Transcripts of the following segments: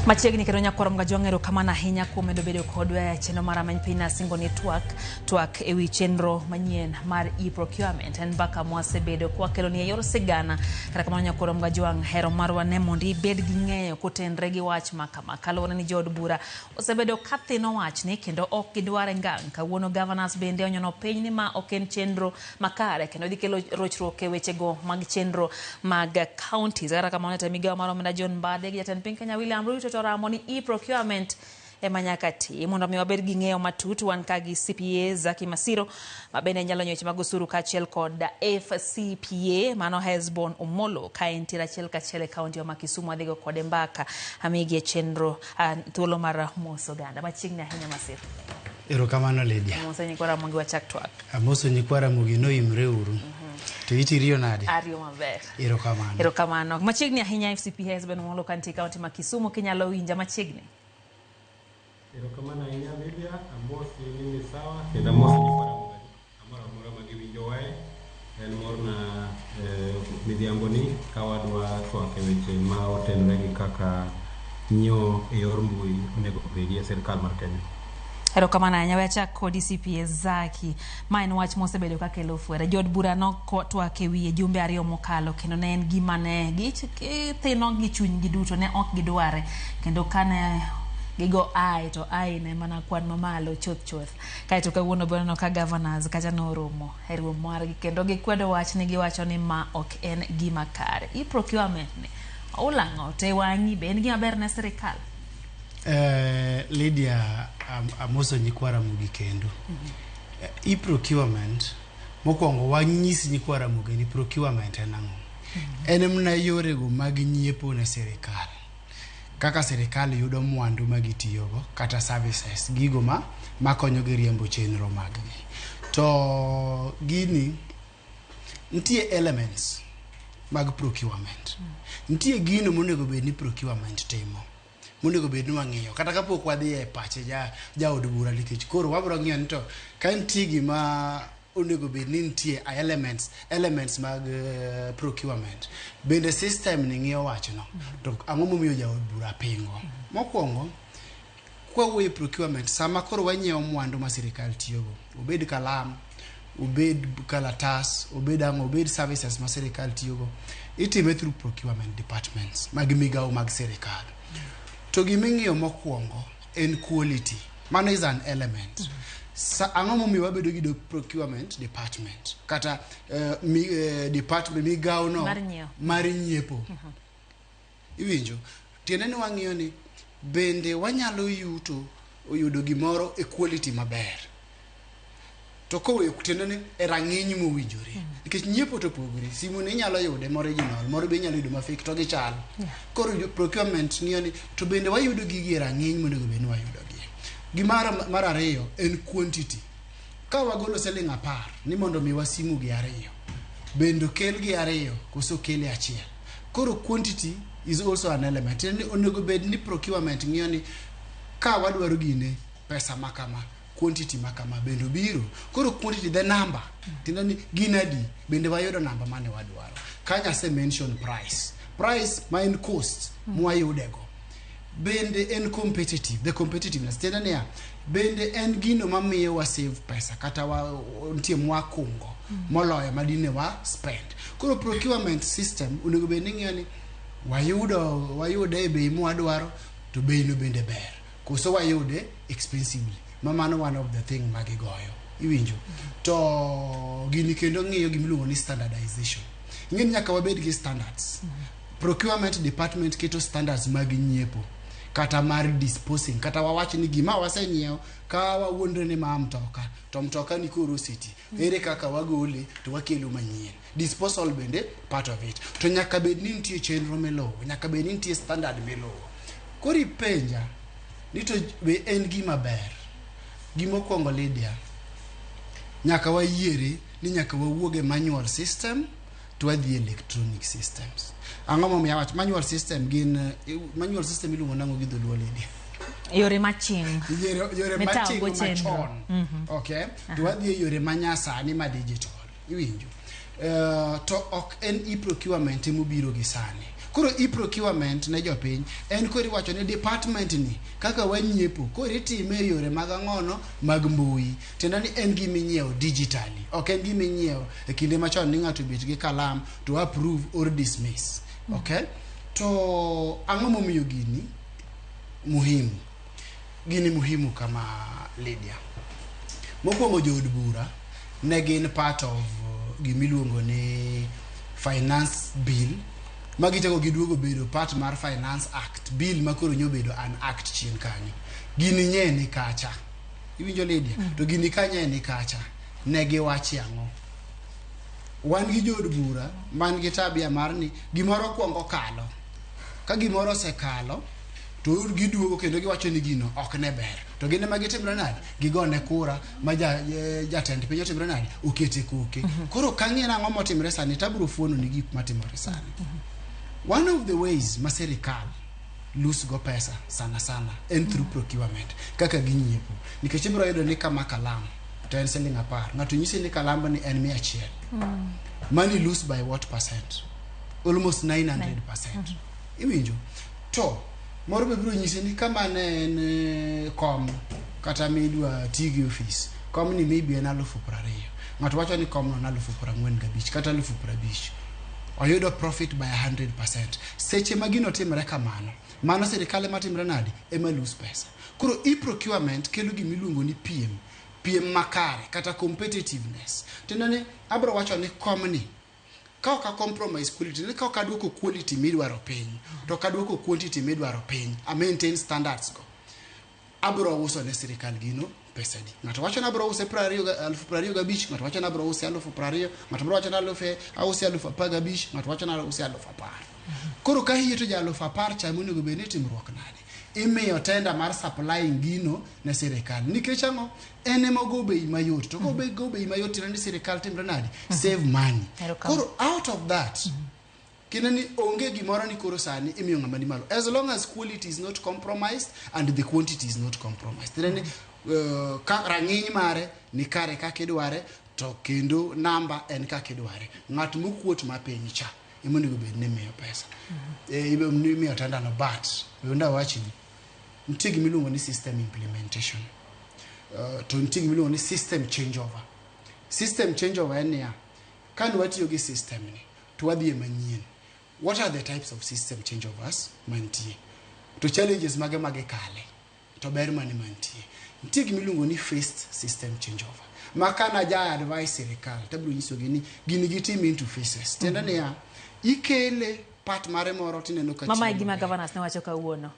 Machiegni kendo nyakwar Mgajwang' erokamano ahinya kuom medo bedo kodwa e chenro mar Rameny Piny Nasingo ni twak twak ewi chenro manyien mar e-procurement en mbaka mwasebedo kwakeloni e yor sigana. Kata kamano nyakwar Mgajwang' hero marwa ne mondo ibed gi ng'eyo kotenre gi wach ma kama kaluwore ni jood bura osebedo ka thino wachni kendo ok gidware ngang'. Kawuono governors bende onyono piny ni ma ok en chenro makare kendo dhi kelo rochruok e wechego mag chenro mag counties. Kata kamano jatend migawo mar omenda John Mbadi gi jatend piny Kenya William Ruto to oramo ni e-procurement ema nyaka ti. Mondo mi wabed gi ng'eyo matut wan ka gi CPA Zaki Masiro ma bende nyalo weche mag osuru kaachiel kod FCPA mano Hesbon Omolo ka entiere achiel kachiel e kaunti ma Kisumu adhigo kode mbaka amigi e chenro thuolo mar moso oganda machiegni ahinya Masiro. Erokamano Lydia. Moso nyikwa Ramogi wachak twak. Amoso nyikwa Ramogi noimre uru. To itiriyo nade? Ariyo maber. Erokamano. Erokamano. Machiegni ahinya FCP Hesbon Omolo kantie e kaunti ma Kisumu kinyalo winja machiegni. Erokamano ahinya Lydia, amosi ni ni sawa kendo amosi nyikwa Ramogi amoro amora ma giwinjowae. En morna midhiamboni ka wadwa twak e weche ma otenore gi kaka nyiewo e yor mbui onego obedi e sirkal mar Kenya. Erokamano ahinya. We achak kodi CPA Zaki. Ma en wach mosebedo kakelo fwere. Jood bura notwak e wiye jumbe ariyo mokalo kendo ne en gima ne githino gi chunygi duto ne ok gidware kendo kane gigo ai to ai ne mana kwan mamalo chuth chuth. Kaeto kawuono be waneno ka governors kacha noromo e romo margi kendo gikwedo wach ni giwacho ni ma ok en gima kare. E-procurement ni ulang'o to e wang'i be en gima ber ne sirikal? Lydia, amoso nyikwa Ramogi kendo. E-procurement, mokwongo wanyis nyikwa Ramogi ni procurement en ang'o. En mana yorego mag nyiepo ne sirikal. Kaka sirikal yudo mwandu ma gitiyogo kata services, gigo ma makonyogi riembo chenro maggi. To gini, nitie elements mag procurement. Nitie gino monego bed ni procurement timo. Monego bed ni wang'iyo kata kapok wadhi e pache jaod bura nikech koro wabiro ng'iyo ni to ka nitie gima onego bed ni nitie elements mag procurement bende system ni ng'iyo wachno to ang'o momiyo jaod bura pingo mokwongo kwawuoyo e procurement sama koro wanyiewo mwandu ma sirikal tiyogo obed kalam obed kalatas obed ang'o obed services ma sirikal tiyogo itime through procurement departments mag migawo mag sirikal to giming'iyo mokwongo en quality mano is an element Sa, ang'o momiyo wabedo gi procurement department kata department migawo no Mar nyiewo. mar nyiepo iwinjo tiende ni wang'iyo ni bende wanyalo yuto yudo gimoro e quality maber to koweyo tiende ni e rang'iny mowinjore nikech nyiepo to opogore simu ni inyalo yude ma original moro be inyalo yudo ma fake to gichal koro procurement ng'iyo ni to bende wayudo gigi e rang'iny monego bed ni wayudogi gimar mar ariyo en quantity ka wagolo siling 10 ni mondo miwa simu gi ariyo bende okel gi ariyo koso okele achiel koro quantity is also an element tiende ni onego bed ni procurement ng'iyo ni ka wadwaro gine pesa ma kama quantity ma kama bende obiro koro quantity the number tiende ni gin adi bende wayudo namba mane wadwaro kanyo ase mention price price ma en cost mwayudego bende en competitive the competitiveness tiende niya bende en gino mamiyo wa save pesa kata wa nitie mwakungo moloyo madine wa spend koro procurement system onego bed ni ng'iyo ni wayudo wayude e bei mwadwaro to bei no bende ber koso wayude expensively ma mano one of the thing ma gigoyo iwinjo to gini kendo ng'iyo gimiluongo ni standardization ing'e ni nyaka wabed gi standards procurement department keto standards mag nyiepo kata mar disposing kata wawach ni gima wasenyiewo ka wawuondre ni ma mtoka to mtoka ni koro oseti ere kaka wagole to wakelo manyien disposal bende part of it to nyaka bed ni nitie chenro miluwo nyaka bed ni nitie standard miluwo koro ipenja ni to be en gima ber gimokwongo Lydia nyaka wayiere ni nyaka wawuog e manual system to wadhi e electronic systems ang'o momiyo awacho manual system gin manual system iluongo nang'o gi dholuo Lydia Yore maching. yore Mitago maching chenro. machon okay to wadhi e yore manyasani ma digital iwinjo to ok en e-procurement emobiro gi sani Koro e-procurement ne jopiny en koro iwacho ni department ni kaka wanyiepo koro itime e yore mag ang'ono mag mbui. Tiende ni en gima inyiewo digitally, ok en gima inyiewo e kinde machon ni ng'ato obet gi kalam to approve or dismiss. Okay? To ang'o momiyo gini muhimu? Gini muhimu kama Lydia. Mokwongo jood bura ne gin part of gimiluongo ni finance bill ma gichako giduogo bedo part mar finance act bill ma koro nyobedo an act chien kanyo. Gini nye ni kacha. Iwinjo Lydia? To gini ka nye ni kacha. Ne giwachi ang'o? Wan gi jood bura man gi tabia mar ni gimoro kwongo kalo. Ka gimoro osekalo to giduogo kendo giwacho ni gino ok ne ber. To gin ema gitimre nade? Gigone kura ma jatend piny otimre nade? Okete koke. Koro kang'iyo nang'o motimre sani tabiro fuono ni gik matimore sani. One of the ways ma sirikal lose go pesa sana sana en through procurement kaka ginyiepo. Nikech ibiro yudo ni kama kalam to en siling 10. Ng'ato nyisi ni kalamni en 100. Money lose by what percent? Almost 900%. Iwinjo? To moro be biro nyisi ni kama ne en kom kata midwa ti gi ofis komni maybe en 20,000. Ng'ato wacho ni komno en 45,000 kata 50,000. Oyudo profit by 100%. Seche ma gino timre kamano, mano sirikal ema timre nade? Ema lose pesa. Koro e-procurement kelo gimiluongo ni piem, piem makare kata competitiveness. Tiende ni abiro wacho ni komni ka ok a compromise quality, ni ka ok aduoko quality midwaro piny, to ok aduoko quantity midwaro piny, a maintain standards go. Abiro uso ne sirikal gino pesa di. Ng'ato wacho ni abiro use 25,000, ng'ato wacho ni abiro use 20,000, ng'ato biro wacho ni ause 15,000, ng'ato wacho ni ause 10,000. Koro ka hie to ja 10,000 cha monego bed ni timruok nade? Imiyo tender mar supplying gino ne sirikal. Nikech ang'o? En ema ogo bei mayot. To kogo bei mayot tiende ni sirikal timre nade? Save money. Koro out of that, kendo ni onge gimoro ni koro sani imiyo ng'ama ni malo. As long as quality is not compromised and the quantity is not compromised. Tiende ni ka rang'iny mare ni kare kaka idware to kendo namba en kaka idware. Ng'at mokuot mapiny cha ema onego bed ni imiyo pesa. Imiyo tender no but we awachni nitie gima iluongo ni system implementation. To nitie gima iluongo ni system changeover. System changeover en niya, kane watiyo gi system ni to wadhi e manyien. What are the types of system changeovers mantie? To challenges mage magikale? To ber mane mantie? Nitie gima iluongo ni phased system changeover. Ma kana ja advice sirikal tabiro nyisogi ni gini gitim into phases. Tiende niya, ikele part mare moro tineno ka Mama e gima governors ne wacho kawuono.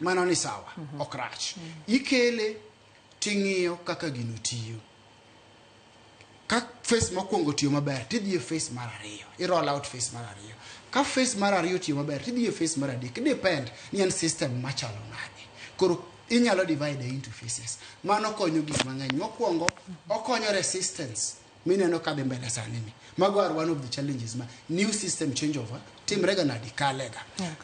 Mano ni sawa, ok rach. Ikele ting'iyo kaka gino tiyo. Ka phase mokwongo tiyo maber, tidhi e phase mar ariyo. I roll out phase mar ariyo. Ka phase mar ariyo tiyo maber, tidhi e phase mar adek. Depend ni en system machalo nade. Koro inyalo divide into phases. Mano konyo gik mang'eny. Mokwongo, okonyo resistance mineno kadhi mbele sani ni. Mago are one of the challenges ma new system changeover timre ga nadi kalega.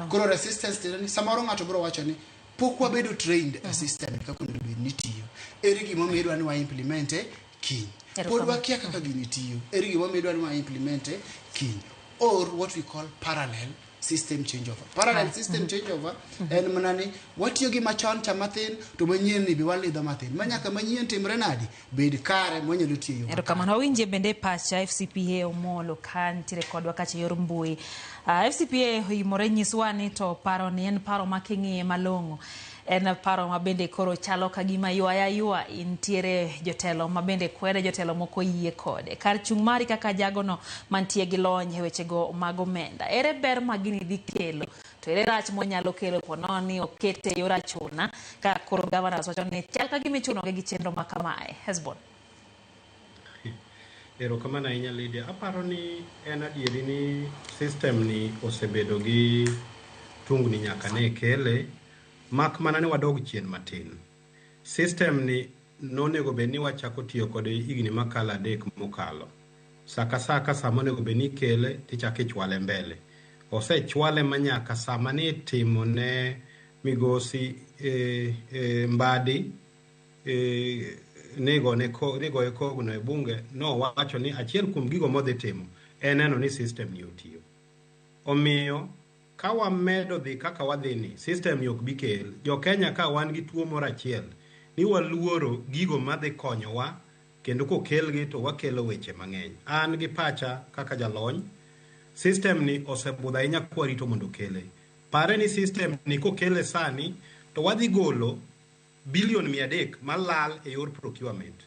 Koro resistance tiende ni samoro ng'ato biro wacho ni pok wabedo trained e system kaka onego bed ni tiyo. Ere gimomiyo idwa ni wa implement e kiny? Pod wakia kaka gini tiyo. Ere gimomiyo idwa ni wa implement e kiny? Or what we call parallel system changeover. Parallel system changeover en mana ni watiyo gi machon cha mathin to manyien ni be walidho mathin. Ma nyaka manyien timre nadi? Bed kare mwanyalo tiyo yo. Erokamano. Wawinje bende pacha FCPA Omolo ka nitiere kodwa kacha yor mbui. FCPA oimore nyiswa ni to paro ni en paro ma king'iye malong'o. En paro ma bende koro chalo ka gima ywaya ywa nitiere jotelo ma bende kwede jotelo moko yie kode. Kar chung' mari kaka jagono mantie gi lony e wechego mag omenda. Ere ber ma gini dhi kelo? To ere rach monyalo kelo ponono ni okete e yor achuna ka koro governors wacho ni chal ka gima ichunogi gi chenro ma kamae. Hesbon. Erokamano ahinya Lydia. Aparo ni en adieri ni system ni osebedo gi tungni nyaka ne kele, mak mana ni wadog chien matin. System ni nonego bed ni wachako tiyo kode higni makalo 3 mokalo. Sa ka sa ka sama onego bed ni ikele tichako ichwale mbele. Osechwale manyaka sama ni itimo ne migosi Mbadi nigoye kogno e bunge, nowacho ni achiel kuom gigo modhi timo en neno ni system ni otiyo. Omiyo Ka wamedo dhi kaka wadhi ni, system ni ok bi kel. Jo Kenya ka wan gi tuo moro achiel, ni waluoro gigo madhi konyowa kendo kokelgi to wakelo weche mang'eny. An gi pacha kaka jalony, system ni osebudho ahinya kwarito mondo okele. Pare ni system ni kokele sani to wadhi golo bilion 300 malal e yor procurement.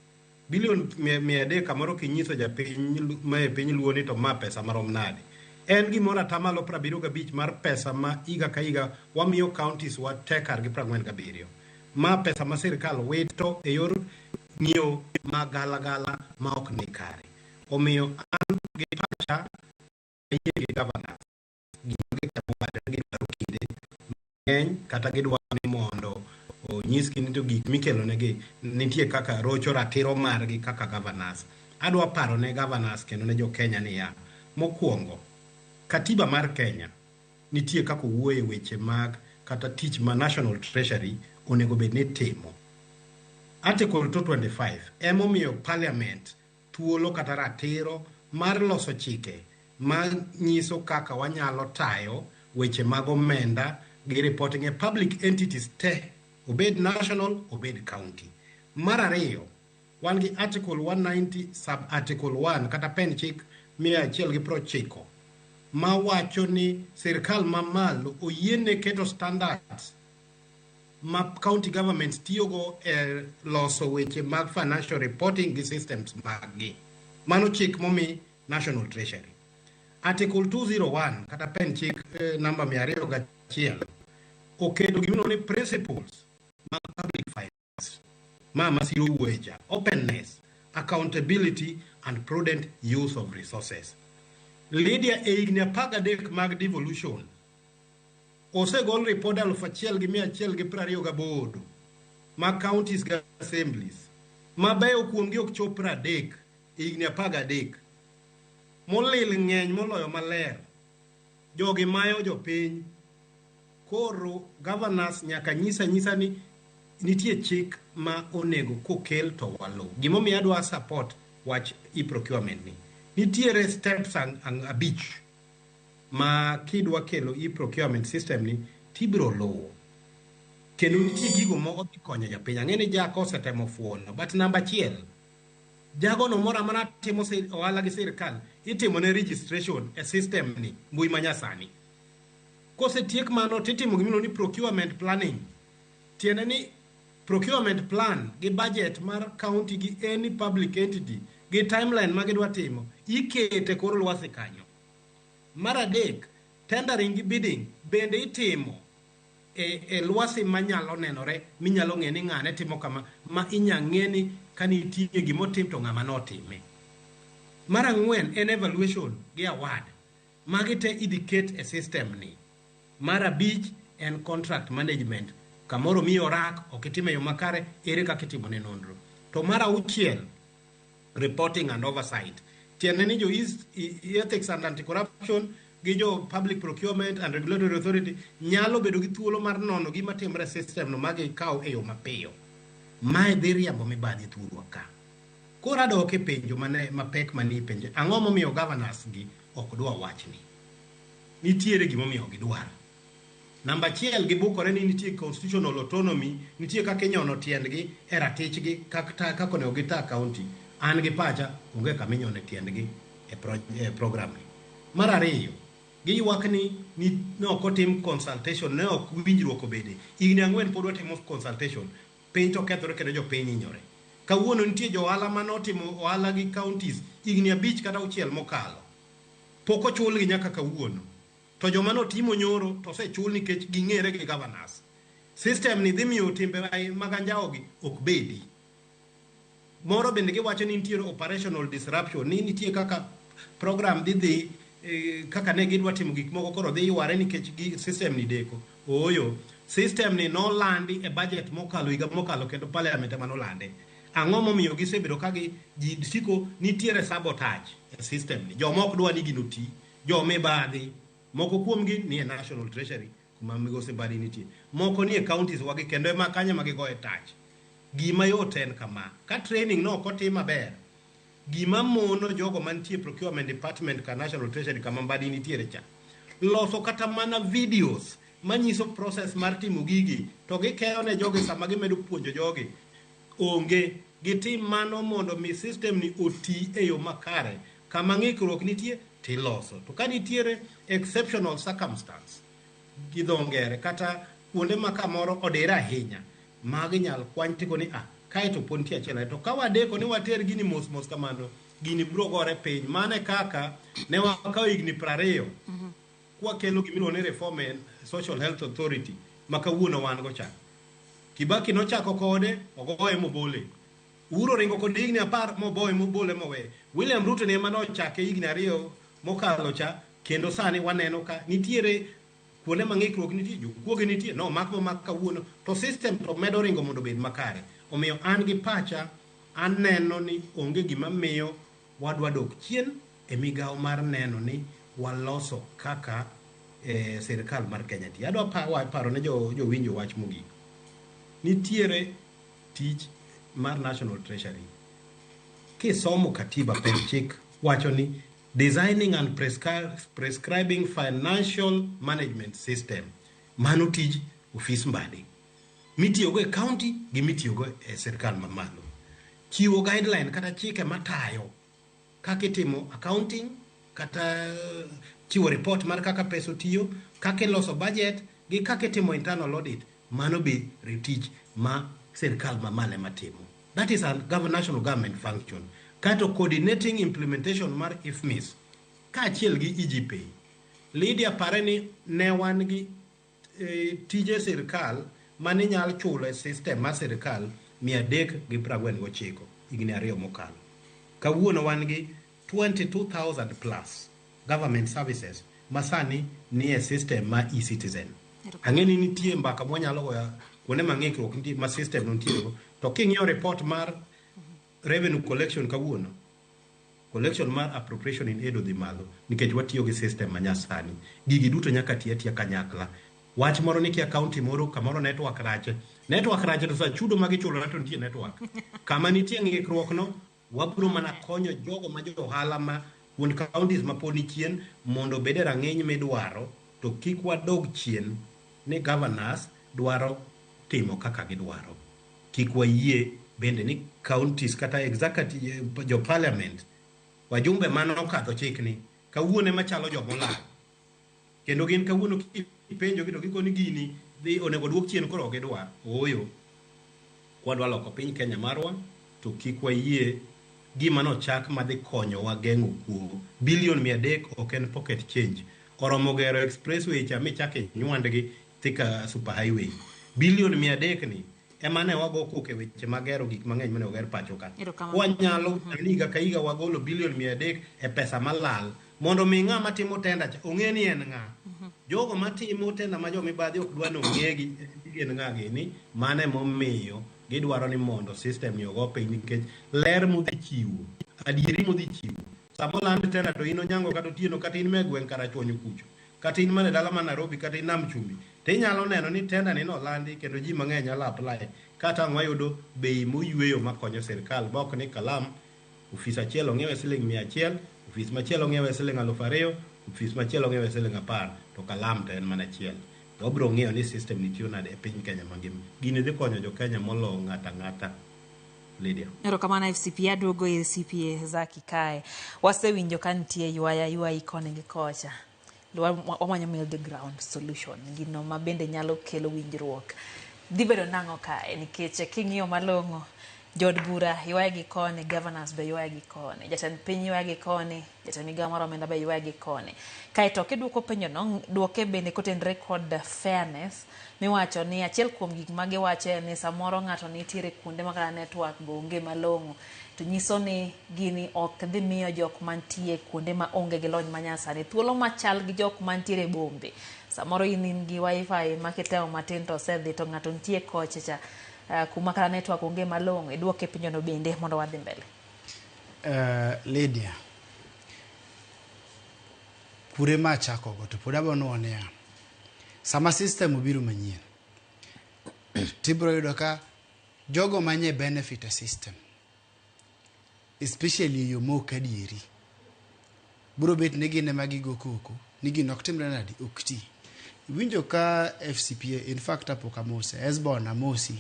Bilion 300 kamoro kinyiso japiny ma e piny luo ni to ma pesa marom nade. En gimoro atamalo 75 mar pesa ma higa ka higa wamiyo counties wa te kargi 47. Ma pesa ma sirkal wito e yor ng'iewo ma galagala ma ok ni kare. Omiyo an gi pacha ayie gi governors gima gitemo wacho ni gidwaro kinde mang'eny kata gidwaro ni mondo onyisgi ni to gik mikelonegi nitie kaka rocho ratiro margi kaka governors. Adwa paro ne governors kendo ne jo Kenya niya, mokwongo, katiba mar Kenya nitie kaka owuoye weche mag kata tich ma National Treasury onego bed ni timo. Article 225 emomiyo Parliament thuolo kata ratiro mar loso chike ma nyiso kaka wanyalo tayo weche mag omenda gi reporting e public entities te, obed national, obed county. Mar ariyo, wan gi Article 190 sub Article 1 kata pen chik 190 ma wacho ni sirkal mamalo oyiene keto standards ma county governments tiyogo e loso weche mag financial reporting gi systems maggi. Mano chik momi National Treasury. Article 201 kata pen chik namba 201 oketo gimiluongo ni principles mag public finance ma Masiro wuoye cha, openness, accountability and prudent use of resources. Lydia, e higni 13 mag devolution osegol ripod 1128 mag counties gi assemblies mabeyo kuomgi ok chop 30 e higni 13. Molil ng'eny moloyo maler. Jogi mayo jopiny. Koro governors nyaka nyisa nyisa ni nitie chik ma onego kokel to waluw. Gimomiyo adwa support wach e-procurement ni. Nitiere steps abich ma kidwa kelo e-procurement system ni tibiro luwo. Kendo nitie gigo ma odhi konyo japiny. Ang'e ni Jack osetemo fuono, but namba achiel, jagono moro amora timo ohala gi sirkal itimo ne registration e system ni mbui manyasani. Kosetiek mano titimo gimiluongo ni procurement planning. Tiende ni procurement plan gi budget mar county gi any public entity gi timeline ma gidwa timo ikete kor lwasi kanyo. Mar adek, tendering gi bidding bende itimo e lwasi manyalo nenore minyalo ng'e ni ng'ane timo kama ma inya ng'e ni ka nitie gimotim to ng'ama notime. Mar ang'wen en evaluation gi award. Magi te idhi ket e system ni. Mar abich en contract management. Kamoro miyo rak ok itime e yo makare, ere kaka itimo ne nonro. To mar auchiel, reporting and oversight. Tiende ni jo Ethics and Anti-Corruption gi jo Public Procurement and Regulatory Authority nyalo bedo gi thuolo mar nono gima timre e system no ma gikaw e yo mapiyo. Mae dhi riembo mibadhi thurwa ka. Koro adok e penjo mane mapek mane ipenjo. Ang'o momiyo governors gi ok dwa wachni? Nitiere gimomiyo gidwar. Namba achiel, gibukore ni nitie constitutional autonomy, nitie kaka inyono tiendgi e ratichgi kata kaka onego gita county. An gi pacha onge kama inyone tiendgi e program ni. Mar ariyo, giywak ni ne ok otim consultation, ne ok winjruok obede. Higni 4 pod watimo consultation, piny to kethore kendo jopiny hinyore. Kawuono nitie jo ohala manotimo ohala gi counties higni 5 kata 6 mokalo. Pok ochulgi nyaka kawuono. To joma notimo nyoro to osechul nikech ging'ere gi governors. System ni dhi miyo timbe mag anjawo gi ok bedi. Moro bende giwacho ni nitiere operational disruption, ni nitie kaka program dhi kaka ne gidwa timo gik moko koro dhi yware nikech gi system ni deko. Ooyo, system ni nolandi e budget mokalo higa mokalo kendo parliament ema nolande. Ang'o momiyo gisebedo ka gi ji siko nitiere sabotage e system ni. Joma ok dwa ni gino ti, jomibadhi, moko kuomgi ni e National Treasury kuma migosi Mbadi nitie, moko ni e counties wagi kendo ema kanyo ema gigoye touch. Gima yot en kama, ka training no ok otim maber, gima mono jogo mantie procurement department ka National Treasury kama Mbadi nitiere cha, Loso kata mana videos manyiso process mar timo gigi to gikeyo ne jogi sama gimedo puonjo jogi. Onge gitim mano mondo mi system ni oti e yo makare. Kama ng'ikruok nitie tiloso. To ka nitiere exceptional circumstance gi dho ngere kata kuonde ma kamoro odire ahinya, magi nyal kwany tiko ni kae to pod nitie achiel. To ka wadeko ni water gini mos mos kamano, gini biro gore piny. Mane kaka ne wakawo higni 20 kwakelo gimiluongo ni reform en Social Health Authority ma kawuono wan go cha. Kibaki nochako kode, ogoye mobole. Uhuru oringo kode higni 10 moboye mobole moweye. William Ruto ne ema nochake higni 2 mokalo cha, kendo sani waneno ka nitiere kuonde ma ng'ikruok nitie, jokuoge nitie, no mak momak kawuono, to system to medo ringo mondo obed makare. Omiyo an gi pacha, aneno ni onge gima miyo wadwa dok chien e migawo mar neno ni waloso kaka sirkal mar Kenya tiyo. Adwa paro ne jowinjo wach mogik. Nitiere tich mar National Treasury. Kisomo katiba pend chik wacho ni designing and prescribing financial management system. Mano tij ofis Mbadi. Mitiyogo e county gi mitiyogo e sirkal mamalo. Chiwo guideline kata chike matayo kaka itimo accounting, kata chiwo report mar kaka pesa otiyo, kaka iloso budget, gi kaka itimo internal audit. Mano be tich ma sirkal mamalo ema timo. That is a national government function. Kato coordinating implementation mar IFMIS kaachiel gi EGPay. Lydia pare ni ne wan gi tije sirkal mane nyal chulo e system mar sirkal 349 higni 2 mokalo. Kawuono wan gi 22,000 plus government services masani nie system ma e-citizen. Ang'e ni nitie mbaka mwanyalo goyo kuonde ma ng'ikruok nitie ma system no nitiere go. To king'iyo report mar revenue collection kawuono, collection mar appropriation in aid odhi malo nikech watiyo gi system ma nyasani. Gigi duto nyaka ti atiya kanyakla. Wach moro ni kia county moro kamoro network rach. Network rach to sa chudo ma gichulo to nitie network. Kama nitie ng'ikruok no, wabiro mana konyo jogo ma jo ohala ma kuond counties ma pod ni chien mondo obed e rang'iny midwaro, to kik wadog chien ni governors dwaro timo kaka gidwaro. Kik wayie bende ni counties kata executive jo parliament wajumbe mane okadho chikni kawuono ema chalo jomolal. Kendo gin kawuono kipenjogi to gikoni gini dhi onego duok chien koro ok gidwar. Ooyo. Kwadwa loko piny Kenya marwa to kik wayie gima nochak madhi konyowa geng'o kuo. Bilion 300 ok en pocket change. Oromo gero expressway cha michak inywandgi Thika super highway. Bilion 300 ni ema ne wago koko e weche mag gero gik mang'eny mane oger pacho ka. Wanyalo higa ka higa wagolo bilion 300 e pesa malal mondo mi ng'ama timo tenda cha ong'e ni en ng'a. Jogo matimo tenda ma jomibadhi ok dwa ni ong'egi gin ng'a gini, mano emomiyo gidwaro ni mondo system ni ogo piny nikech ler modhi chiwo, adieri modhi chiwo. Sama oland tenda to in Onyango kata Otieno kata in me gweng' Karachuonyo kucho, kata in mana e dala mar Nairobi kata in Nam Chumbi, tinyalo neno ni tenda ni nolandi kendo ji mang'eny nyalo apply kata ang' wayudo bei moyweyo makonyo sirkal ma ok ni kalam ofis achiel ong'iewe siling 100, ofis machielo ong'iewe siling 2,000, ofis machielo ong'iewe siling 10, to kalam to en mana achiel. To wabiro ng'iyo ni system ni tiyo nade e piny Kenya mangima. Gini dhi konyo jo Kenya moloyo ng'ato ang'ata. Lydia. Erokamano FCPA, aduogo ir CPA Zaki kae. Wasewinjo ka nitie ywaya ywayi koni gi kocha. Wamanyo middle ground solution, gino ma bende nyalo kelo winjruok. Dhi bedo nang'o kae nikech king'iyo malong'o jood bura ywaya gi koni, governors be ywaya gi koni, jatend piny ywaya gi koni, jatend migawo mar omenda be ywaya gi koni. Kaeto kiduoko penjo no, duoke bende kotenre kod fairness miwacho ni achiel kuom gik ma giwacho en ni samoro ng'ato nitiere kuonde ma kata network be onge malong'o to nyiso ni gini ok dhi miyo jok mantie kuonde ma onge gi lony manyasani thuolo machal gi jok mantiere e bombe. Samoro in gi wifi ma kitemo matin to osedhi to ng'ato nitie kocha cha kuma kata network onge malong'o. Iduoke penjo no bende mondo wadhi mbele. Lydia, kure ma achakogo to pod abo nuo niya, sama system obiro manyien tibiro yudo ka jogo manye benefit e system especially e yo ma ok adieri biro bet ni gin ema gigo koko ni gino ok timre nadi, ok ti. Iwinjo ka FCPA, in fact apok amose, Esbon amosi.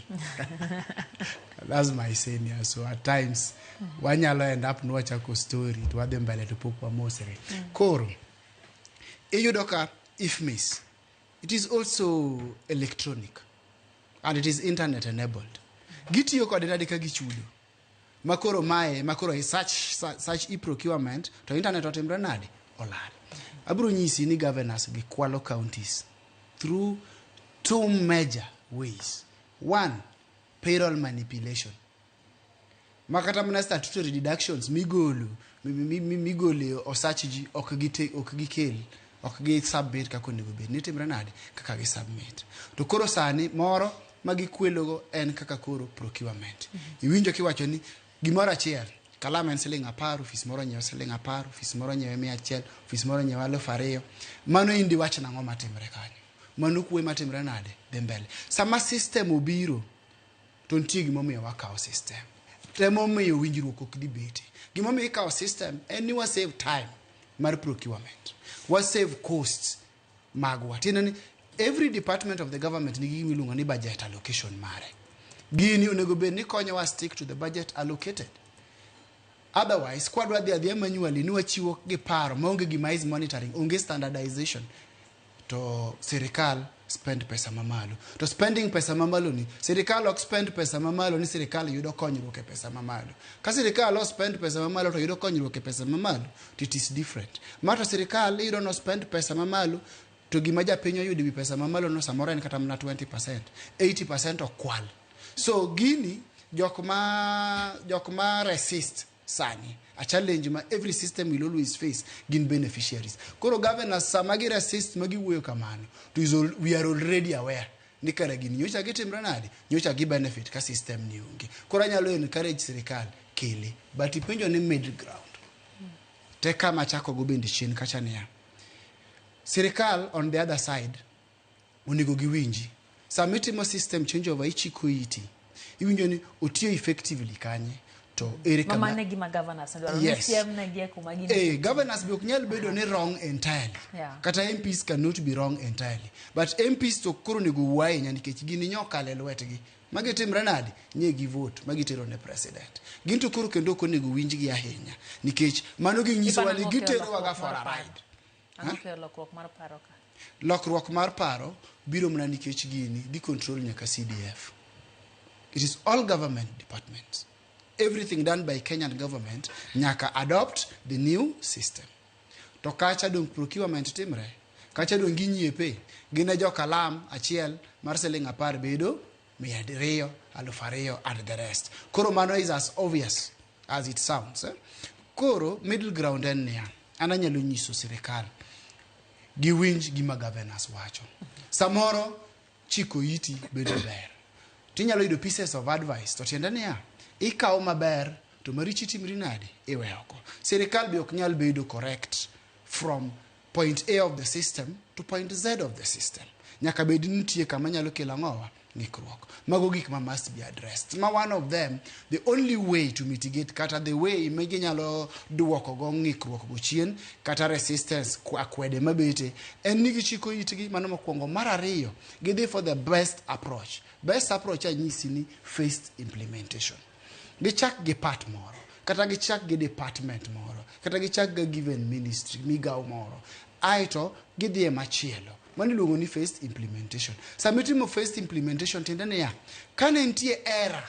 That's my senior, so at times wanyalo end up ni wachako story to wadhi mbele to pok wamosre. Koro, iyudo ka IFMIS, it is also electronic and it is internet enabled. Gitiyo kode nade ka gichudo? Makoro mae, makoro such e-procurement to internet otimre nade? Olal. Abiro nyisi ni governors gi kwalo counties through two major ways. One, payroll manipulation. Makata mana statutory deductions migolo migolo osach ji ok gite ok gikel ok gi submit kaka onego bed ni timre nade kaka gi submit. To koro sani moro ma gikwelogo en kaka koro procurement. Iwinjo kiwacho ni gimoro achiel kalam en siling 10, ofis moro nyiewo siling 10, ofis moro nyiewe 100, ofis moro nyiewe 2000. Mano indi wach nang'o matimre kanyo? Mano kwe matimre nade dhi mbele. Sama system obiro to nitie gimomiyo wakawo system. Emomiyo winjruok ok dhi bete. Gimomiyo ikawo system en ni wa save time mar procurement. Wa save costs magwa. Tiende ni every department of the government nigi gima iluongo ni budget allocation mare. Gini onego bed ni konyowa stick to the budget allocated. Otherwise, kwadwa dhi adhiya manually ni wachiwo gi paro maonge gima is monitoring, onge standardization, to sirikal spend pesa mamalo. To spending pesa mamalo ni, sirikal ok spend pesa mamalo ni sirikal yudo konyruok e pesa mamalo. Ka sirikal ok spend pesa mamalo to yudo konyruok e pesa mamalo, to it is different. Ma to sirikal iyudo no spend pesa mamalo, to gima japiny oyudo ewi pesa mamalo no samoro en kata mana 20%, 80% okwal. So gini, jok ma resist sani, a challenge ma every system will always face gin beneficiaries. Koro governors sama gi resist ma giwuoyo kamano, to is all, we are already aware ni kara gini nyocha gitimre nade, nyocha gi benefit ka system ni onge. Koro anyalo encourage sirikal kele, but ipenjo ni middle ground. Te kama achako go bende chien kacha niya. Sirikal on the other side onego giwinji. Sama itimo system changeover ichiko iti. Iwinjo ni otiyo effectively kanye to ere kama mane gima governors dwaro Yes. ni siem negi e kuma gin. Governors be ok nyal bedo ni wrong entirely. Yeah. Kata MPs cannot be wrong entirely. But MPs to koro onego wuo ahinya nikech gini nyokalo e lwetgi. Magi timre nade? Nye gi vote, magi tero ne president. Gin to koro kendo ok onego winjgi ahinya nikech mano ginyisowa ni giterowa ga for a ride. Ang'o kelo lokruok mar paro ka? Lokruok mar paro biro mana nikech gini dhi control nyaka CDF. It is all government departments. Everything done by Kenyan government nyaka adopt the new system. To kacha dong procurement timre, kacha dong ginyiepe, gine jo kalam achiel mar siling 10 bedo 200, 2000 and the rest. Koro mano is as obvious as it sounds. Eh? Koro middle ground en niya, an anyalo nyiso sirikal giwinj gima governors wacho. Samoro chiko iti bedo ber. Tinyalo yudo pieces of advice to tiende niya, ikawo maber to marichi timri nade iwe oko. Sirikal be ok nyal bedo correct from point A of the system to point Z of the system. Nyaka bed ni nitie kama nyalo kelo ang'owa ng'ikruok. Mago gik ma must be addressed. Ma one of them, the only way to mitigate kata the way ma ginyalo duoko go ng'ikruok go chien kata resistance akwede mabete en ni gichiko itgi mano mokwongo. Mar ariyo, gidhi for the best approach. Best approach anyisi ni phased implementation. Gichak gi part moro, kata gichak gi department moro, kata gichak gi given ministry, migawo moro. Aeto gidhi e machielo. Mano iluongo ni phased implementation. Sama itimo phased implementation tiende niya, kane nitie error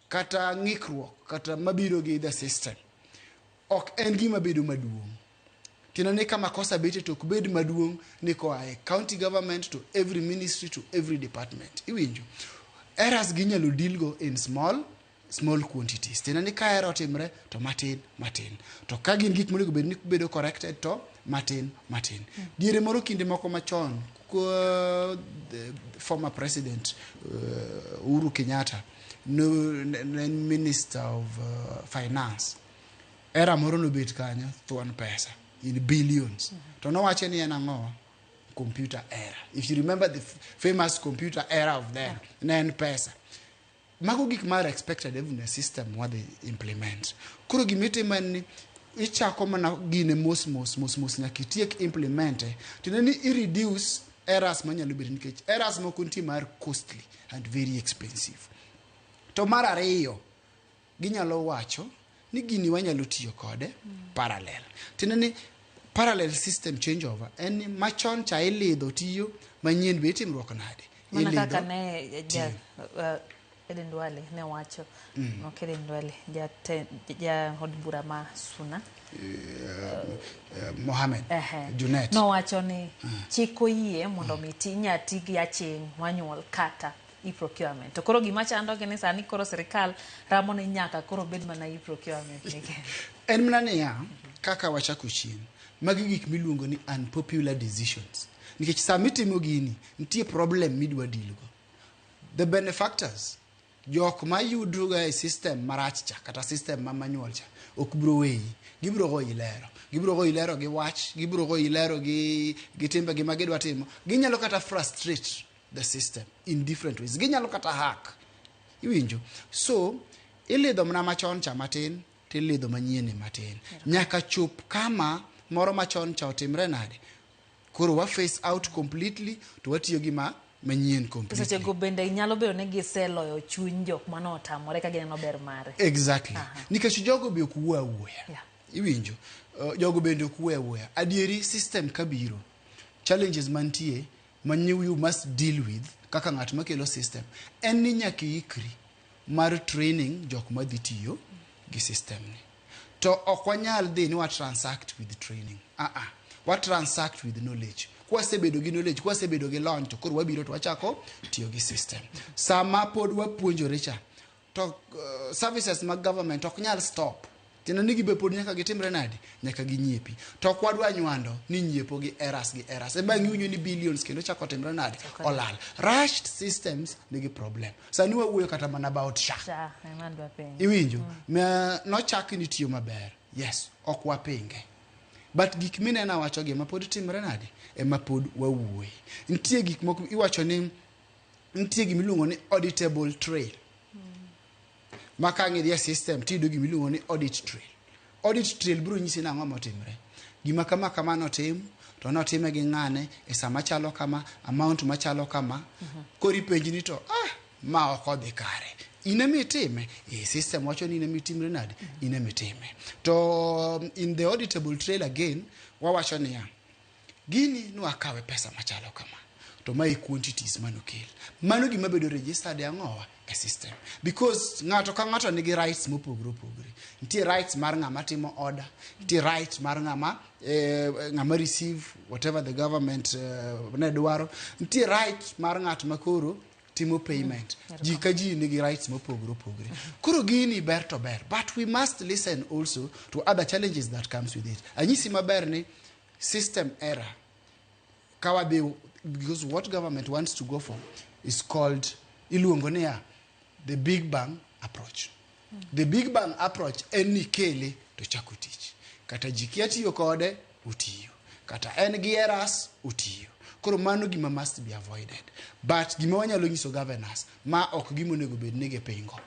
kata ng'ikruok kata mabiro gi the system, ok en gima bedo maduong'. Tiende ni kama kosa betie to ok bed maduong' ni koa e county government to every ministry to every department. Iwinjo? Errors ginyalo deal go in small quantities. Tiende ni ka error otimre to matin matin. To ka gin gik monego bed ni bedo corrected to matin matin. Diere moro kinde moko machon, the former president Uhuru Kenyatta ne minister of finance. Era moro nobet kanyo thuon pesa in billions. To nowacho ni en ang'o? Computer error. If you remember the famous computer error of then, ne en pesa. Mago gik mar expected even a system what they implement. Koro gimitimo en ni Ichako mana gine mos mos mos mos nyaka itiek implement e. Tiende ni i reduce errors manyalo bedo nikech errors moko nitie mar costly and very expensive. To mar ariyo, ginyalo wacho ni gini wanyalo tiyo kode parallel. Tiende ni parallel system changeover en ni machon cha ilidho tiyo, manyien be itimruok nade? Mana Ilidho kaka ne ja tiyo. Eden Duale ne wacho. Ok Eden Duale, ja od bura ma Suna. Mohamed Junet. Nowacho ni chik oyie mondo mi ti inya ti gi aching' manyuol kata e-procurement. To koro gima chandogi ni sani koro sirikal ramo ni nyaka koro bed mana e-procurement ni kende. En mana niya, kaka wachako chien, magi gik miluongo ni unpopular decisions. Nikech sama itimo gini, nitie problem midwa deal go. The benefactors, jok mayudruga e system marach cha, kata system ma manual cha, ok bro weyi. Gibro goyi lero. Gibro goyi lero gi wach, gibro goyi lero gi timbegi ma gidwa timo. Ginyalo kata frustrate the system in different ways. Ginyalo kata hack. Iwinjo? So, ilidho mana machon cha matin, tilidho manyien matin. Nyaka chop kama moro machon cha otimre nade? Koro wa phase out completely to watiyo gi ma manyien completely. Sechego bende nyalo bedo ni giseloyo chuny jok mane otamore ka gineno ber mare. Exactly. Nikech jogo be ok wuo awuoya. Iwinjo? Jogo bende ok wuo awuoya. Adieri system kabiro, challenges mantie ma you must deal with kaka ng'at makelo system en ni nyaka iikri mar training jok madhi tiyo gi system ni. To ok wanyal dhi ni wa transact with training. Wa transact with knowledge. Kwasebedo gi knowledge, kwasebedo gi lony, to koro wabiro to wachako tiyo gi system. Sama pod wapuonjore cha, to services mag government ok nyal stop. Tiende ni gibe pod nyaka gitimre nade? Nyaka ginyiepi. To ok wadwa nywando ni nyiepo gi errors gi errors. E bang' iwinjo ni billions kendo chako timre nade? Olal. Rushed systems nigi problem. Sani wawuoyo kata mana about SHA. SHA, ema adwa penjo. Iwinjo? Nochak ni tiyo maber. Yes, ok wapinge. But gik mineno awacho gi ema pod timre nade? Ema pod wawuoye. Nitie gik moko iwacho ni nitie gima iluongo ni auditable trail. Ma ka ang' idhi e system tiyudo gima iluongo ni audit trail. Audit trail biro nyisi nang'o motimre. Gima kama kama notim, to notime gi ng'ane e sama chalo kama, amount machalo kama. Koro ipenji ni to, ma ok odhi kare. In ema itime? System wacho ni in ema itimre nade? In ema itime. To in the auditable trail again, wawacho niya, gini nwakawe pesa machalo kama. To mae quantities manokel. Mano gima bedo registered e ang'owa? E system. Because ng'ato ka ng'ato nigi rights mopogore opogore. Nitie rights mar ng'ama timo order, nitie right mar ng'ama receive whatever the government ne dwaro, nitie right mar ng'at ma koro timo payment. Ji ka ji nigi rights mopogore opogore. Koro gini ber to ber, but we must listen also to other challenges that comes with it. Anyisi maber ni system error kawadhi, because what government wants to go for is called iluongo niya the big bang approach. The big bang approach en ni kele to chako tich. Kata ji kia tiyo kode, otiyo. Kata en gi errors, otiyo. Koro mano gima must be avoided. But gima wanyalo nyiso governors, ma ok gima onego bed ni gipingo.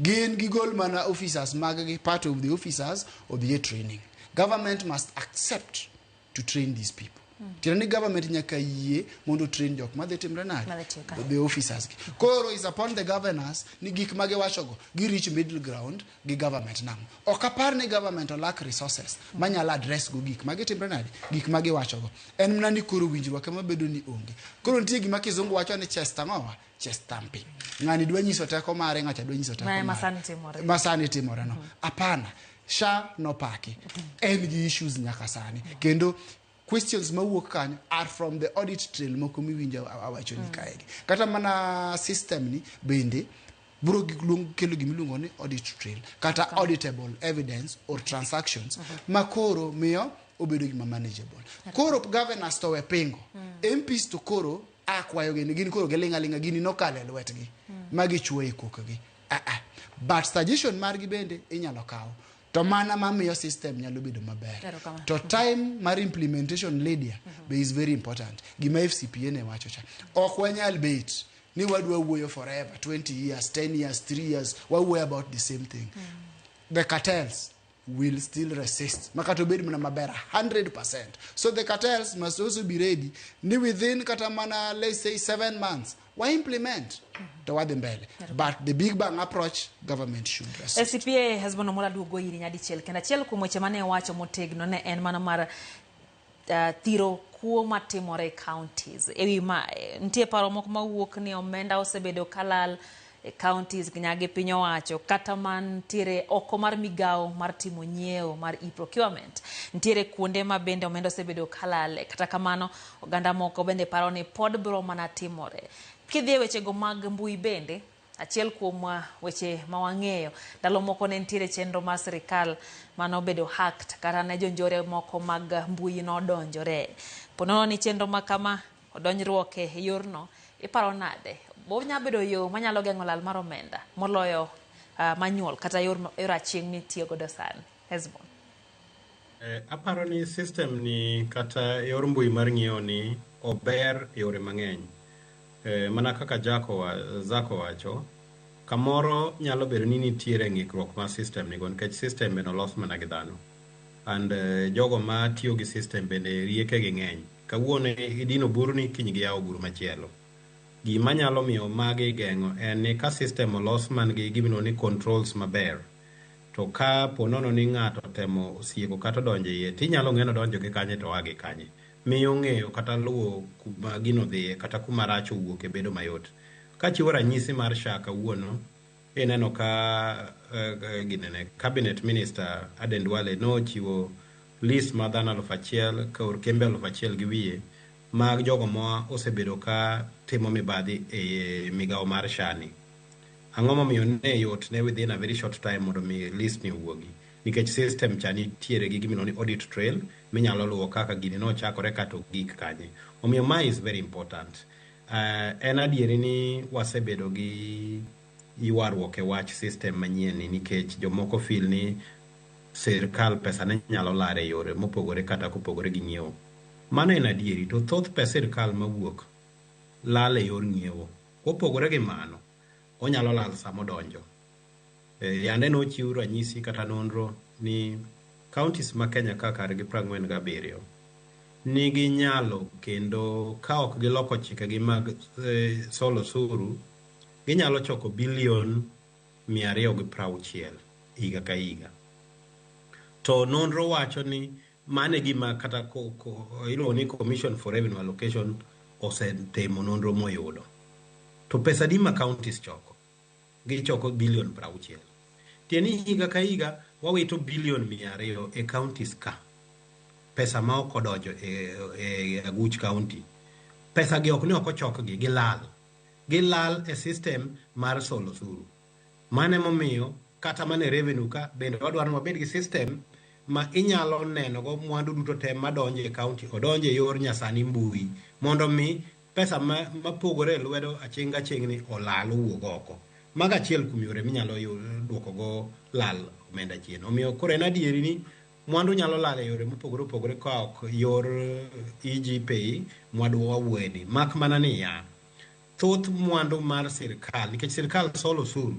Gin gigol mana officers mag gi, part of the officers odhi e training. Government must accept to train these people. Tiende ni government nyaka yie mondo train jok madhi timre nade? Madhi tiyo kanyo. The officers gi. Koro is upon the governors ni gik magiwachogo gi reach middle ground gi government nang'o. Ok apar ni government lack resources manyalo address go gik magitimre nade? Gik magiwachogo. En mana ni koro winjruok ema bedo ni onge. Koro nitie gima kizungu wacho ni chest ang'owa? Chest thumping. Ng'ani dwa nyiso teko mare, ng'acha dwa nyiso teko Mae mare. masani timore. Masani timore no. Hapana. SHA nopaki. En gi issues nyaka sani. Kendo questions mawuok kanyo are from the audit trail moko miwinjo awacho ni kaegi. Kata mana system ni bende biro kelo gimiluongo ni audit trail kata auditable evidence or transactions ma koro miyo obedo gima manageable. Koro governors to we pingo. MPs to koro akwayo gini, gin koro giling' aling'a, gini nokalo e lwetgi ma gichuo e kokgi. But suggestion margi bende inyalo kaw. To mana mamiyo system nyalo bedo maber. Erokamano. To time mar implementation, Lydia, be is very important. Gima FCPA ne wacho cha. Ok wanyal bet ni wadwa wuoyo forever, 20 years, 10 years, 3 years, wawuoyo about the same thing. The cartels will still resist makata obed mana maber 100%. So the cartels must also be ready ni within kata mana, let's say, 7 months, wa implement to wadhi mbele. But the big bang approach, government should resist. CPA Hesbon Omola duogo iri nyadichiel kendo. Achiel kuom weche mane owacho motegno ne en mana mar thiro kuo matimore e counties. Ewi ma nitie paro moko mawuok ni omenda osebedo kalal e counties nyaka gi piny owacho, kata mantiere oko mar migawo mar timo nyiewo mar e-procurement. Nitiere kuonde ma bende omenda osebedo kalale. Kata kamano, oganda moko bende paro ni pod bro mana timore. Kidhi e wechego mag mbui bende, achiel kuom weche ma wang'eyo, ndalo moko ne nitiere chenro mar sirikal manobedo hacked, kata ne jonjore moko mag mbui nodonjore. Ponono ni chenro ma kama odonjruok e yorno, iparo nade? Onya bedo yo manyalo geng'o lal mar omenda moloyo manual kata yor aching' mitiyo godo sani? Hesbon. Aparo ni system ni kata yor mbui mar ng'iewo ni ober e yore mang'eny. Mana kaka Zako wacho, kamoro nyalo bedo ni nitiere ng'ikruok ma system nigo, nikech system bende olos mana gi dhano. And jogo ma tiyo gi system bende rieke gi ng'eny. Kawuono idino burni, kiny giyawo bur machielo. Gima nyalo miyo magi geng'o en ni ka system olos man gi gimiluongo ni controls maber, to ka po nono ni ng'ato temo sieko kata odonjo iye, tinyalo ng'e ni odonjo gi kanye to oa gi kanye. Miyo ng'eyo kata luwo kuma gino dhiye kata kuma rach owuoke bedo mayot. Kachiwo ranyisi mar SHA kawuono, ineno ka ginene, cabinet minister Aden Duale nochiwo list mar dhano 1000 kor kembe 1000 gi wiye mag jogo ma osebedo ka timo mibadhi e migawo mar SHA ni. Ang'o momiyo ne yot ne within a very short time mondo mi list ni owuogi? Nikech system cha nitiere gi gimiluongo ni audit trail minyalo luwo kaka gini nochakore kata ogik kanye. Omiyo mae is very important. En adieri ni wasebedo gi ywaruok e wach system manyien ni, nikech jomoko feel ni sirkal pesa ne nyalo lar e yore mopogore kata kopogore gi nyiewo. Mano en adieri, to thoth pes sirkal mawuok lal e yor nyiewo. Kopogore gi mano, onyalo lal samodonjo. Yande nochiw ranyisi kata nonro ni counties ma Kenya ka kargi 47 nigi nyalo, kendo ka ok giloko chikegi mag solo osuru, ginyalo choko bilion 260 higa ka higa. To nonro wacho ni mano e gima kata iluongo ni Commission for Revenue Allocation osetimo nonro moyudo. To pesa adi ma counties choko? Gichoko bilion 60. Tiende ni higa ka higa wawito bilion 200 e counties ka. Pesa ma ok odonjo e aguch county. Pesa gi ok ni ok ochokgi, gilal. Gilal e system mar solo osuru. Mano emomiyo kata mana e revenue ka bende wadwaro ni wabed gi system ma inyalo neno go mwandu duto te madonjo e county odonjo e yor nyasani mbui, mondo mi pesa ma mapogore e lwedo aching' aching' ni olal owuog oko. Mago achiel kuom yore minyalo duoko go lal omenda chien. Omiyo koro en adieri ni mwandu nyalo lal e yore mopogore opogore ka ok yor EGPay mwadwa wawuoye ni. Mak mana niya, thoth mwandu mar sirkal, nikech sirkal solo osuru,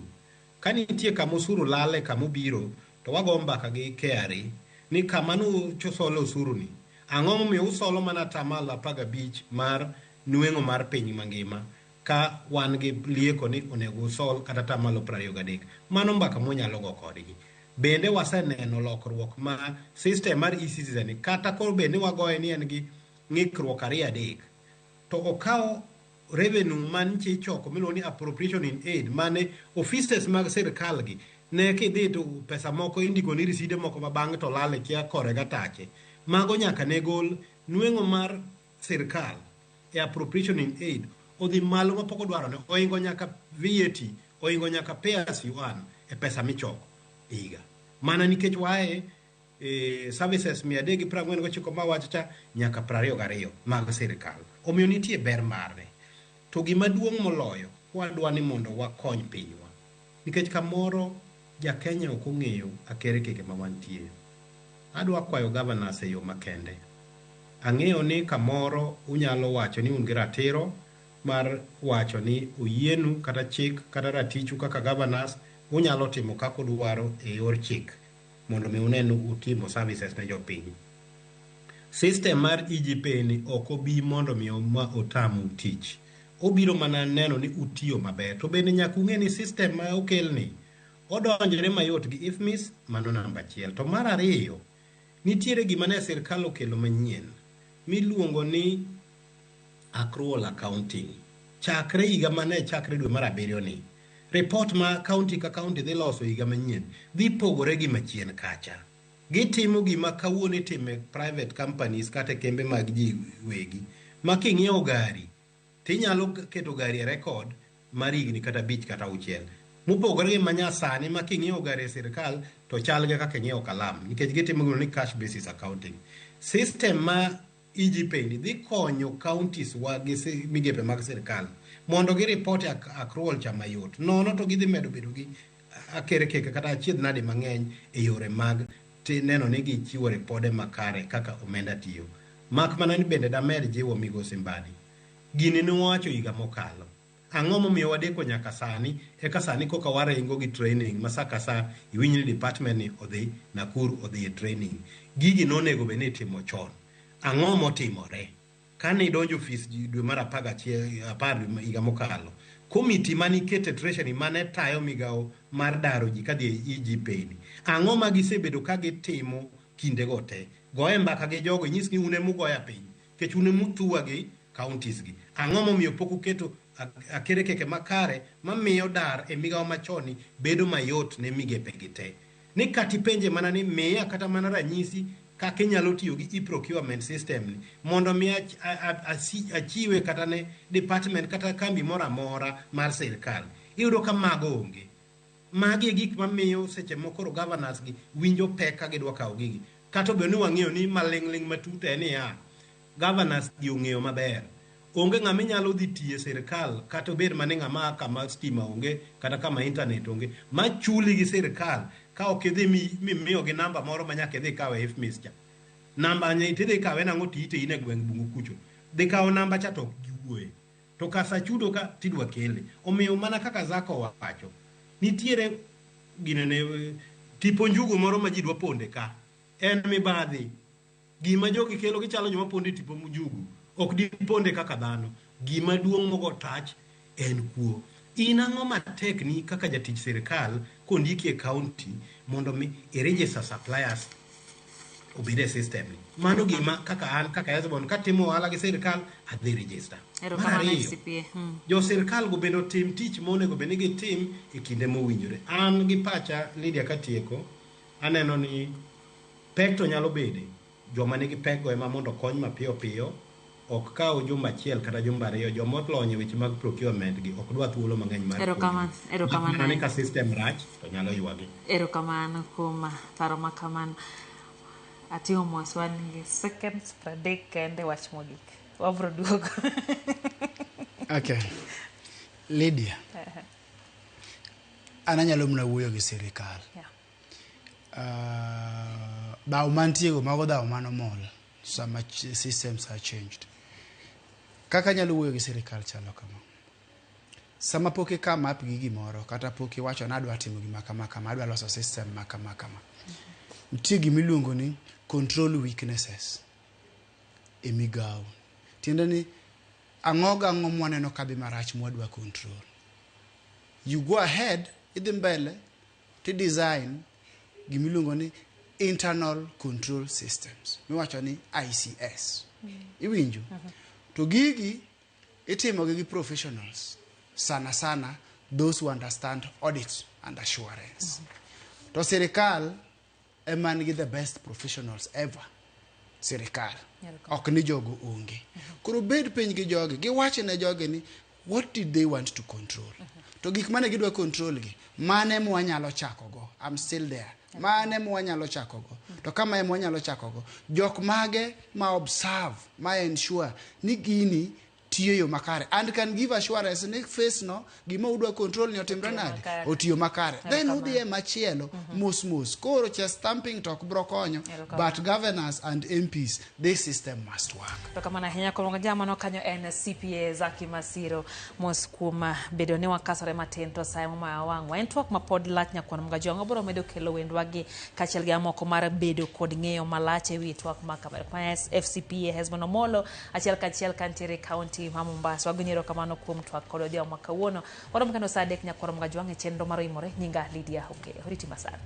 ka nitie kama osuru lale kama obiro, to wago mbaka gi KRA ni kama nusolo osuru ni, ang'o momiyo usolo mana 15% mar nweng'o mar piny mangima, ka wan gi lieko ni onego usol kata 23%? Mano mbaka mwanyalo go kodgi. Bende waseneno lokruok ma system mar e-citizen ni, kata koro bed ni wagoye ni en gi ng'ikruok ariyo adek, to okawo revenue mantie ichoko miluongo ni appropriation in aid mane offices mag sirkal gi ne kidhi to pesa moko indiko ni riside moko ma bang'e to lal e kia kore gatache. Mago nyaka ne gol nweng'o mar sirkal e appropriation in aid odhi malo mapok odwarone, oingo nyaka VAT, oingo nyaka pay as you earn e pesa michoko e higa, mana nikech wae services 349 mawacho cha nyaka 22 mag sirkal. Omiyo nitie ber mare. To gima duong' moloyo, wadwa ni mondo wakony pinywa, nikech kamoro ja Kenya ok ong'eyo akerkeke ma wantie. Adwa kwayo governors e yo makende. Ang'eyo ni kamoro unyalo wacho ni un gi ratiro mar wacho ni oyienu kata chik kata ratichu kaka governors, unyalo timo kaka udwaro e yor chik. mondo mi une ni utimo services ne jopiny. System mar EGPay ni ok obi mondo mi otamu tich. Obiro mana neno ni utiyo maber. To bende nyaka ung'e ni system ma okelni odonjore mayot gi IFMIS, mano namba achiel. To mar ariyo, nitiere gima ne sirkal okelo manyien miluongo ni accrual accounting. Chakre higa mane chakre dwe mar abiriyo ni, report ma county ka county dhi loso higa manyien dhi pogore gi machien kacha. Gitimo gima kawuono itime private companies kata kembe mag ji wegi. Ma king'iewo gari, tinyalo keto gari e record mar higni kata 5 kata 6. Mopogore gi manyasani ma king'iewo gari e sirkal to chal gi kaka ing'iewo kalam, nikech gitimo gima ni cash basis accounting. System ma EGPay ni dhi konyo counties wa gi migepe mag sirkal mondo gi report accrual cha mayot. Nono to gidhi medo bedo gi akerekeke kata achiedh nade mang'eny e yore mag neno ni gichiwo ripode makare kaka omenda tiyo. Mak mana ni bende damed jiwo migosi Mbadi. Gini ne wawacho higa mokalo. Ang'o momiyo wadeko nyaka sani, eka sani koka waringo gi training ma sa ka sa iwinj ni department ni odhi Nakuru odhi e training. Gigi nonego bed ni itimo chon. Ang'o motimore? Kane idonjo ofis dwe mar 11 higa mokalo, komiti mane iketo e treasury mane tayo migawo mar daro ji kadhi e EGPay ni, ang'o ma gisebedo ka gitimo kindego te? Goye mbaka gi jogo, inyis ni un ema ugoya piny, nikech un ema uthuwa gi counties gi. Ang'o momiyo pok uketo akerekeke makare mamiyo dar e migawo machon bedo mayot ne migepe gi te? Ni kata ipenje mana ni miya kata mana ranyisi kaka inyalo tiyo gi e-procurement system ni mondo mi achiwe kata ne department kata kambi moro amora mar sirkal. Iyudo ka mago onge. Magi e gik mamiyo seche moko koro governors gi winjo pek ka gidwa kawo gigi. Kata obedo ni wang'eyo ni maling'ling' matut en niya, governors gi ong'eyo maber. Onge ng'ama inyalo dhi tiyo e sirkal kata obed mana ng'ama kama stima onge kata kama internet onge ma chuli gi sirkal ka ok idhi mimiyogi namba moro ma nyaka idhi kawe IFMIS cha. Namba ni tidhi kawe nang'o to ite in e gweng' bungu kucho. Dhi kawo namba cha to ok giwuoye. To kasa chudo ka tidwa kele. Omiyo mana kaka Zako wacho, nitiere ginene tipo njugu moro ma ji dwa ponde ka. En mibadhi. Gima jogi kelo gichalo joma ponde tipo njugu. Ok diponde kaka dhano. Gima duong' mogo tach en kuo. In ang'o matek ni kaka jatich sirkal kondiki e county mondo mi i register suppliers obed e system ni. Mano gima kaka an kaka Hesbon katimo ohala gi sirkal adhi register. Mar ariyo, jo sirkal go bende otim tich monego bed ni gitim e kinde mowinjore. An gi pacha Lydia katieko, aneno ni pek to nyalo bede. Joma nigi pek go ema mondo okony mapiyo piyo, ok kaw jumba achiel kata jumba ariyo. Joma olony e weche mag procurement gi ok dwa thuolo mang'eny mar Erokamano. Mana ka system rach to nyalo ywagi. Erokamano kuom paro ma kamano. Ating'o mos wan gi seconds 30 kende wach mogik. Wabro duogo. Okay. Lydia. An anyalo mana wuoyo gi sirikal. Dhaw mantie go mago dhaw manomol sama systems are changed. Kaka anyalo wuoyo gi sirikal chalo kama. Sama pok i come up gi gimoro kata pok iwacho ni adwa timo gima kama kama, adwa loso system ma kama kama. Nitie gima iluongo ni control weaknesses e migawo. Tiende ni ang'o gang'o mwaneno kadhi marach mwadwa control. You go ahead, idhi mbele, ti design gimiluongo ni internal control systems miwacho ni ICS. Iwinjo? To gigi itimo gi professionals sana sana those who understand audit and assurance. To sirikal ema nigi the best professionals ever. Sirikal. Ok ni jogo onge. Koro bed piny gi jogi, giwach ne jogi ni what did they want to control? To gik mane gidwa control gi, mane mwanyalo chako go? I'm still there. Mane mwanyalo chako go? To kama ema wanyalo chako go, jok mage ma observe, ma ensure ni gini tiyo. Tiyo e yo makare and can give assurance ni phase no gima udwa control ni otimre Otiyo nade makare. otiyo makare then Erokamano. udhi e machielo mos mos koro cha stamping to ok bro konyo Erokamano. but governors and MPs, this system must work. Erokamano ahinya kuom jamano kanyo en CPA Zaki Masiro mos kuom bedo ni wakasore matin to sayo momayo wang'wa. En twak mapod lach nyakwar Mgajwang' obiro medo kelo wendwa gi kaachiel gi mamoko mar bedo kod ng'eyo malach ewi twak ma kamano. Ma FCPA Hesbon Omolo achiel kachiel kantiere e kaunti ma Mombasa. Wagonyi erokamano kuom twak kod odhiambo ma kawuono. Warom kendo saa 3 nyakwar Mgajwang' e chenro mar Oimore. Nyinga Lydia Okeyo. Oriti masana.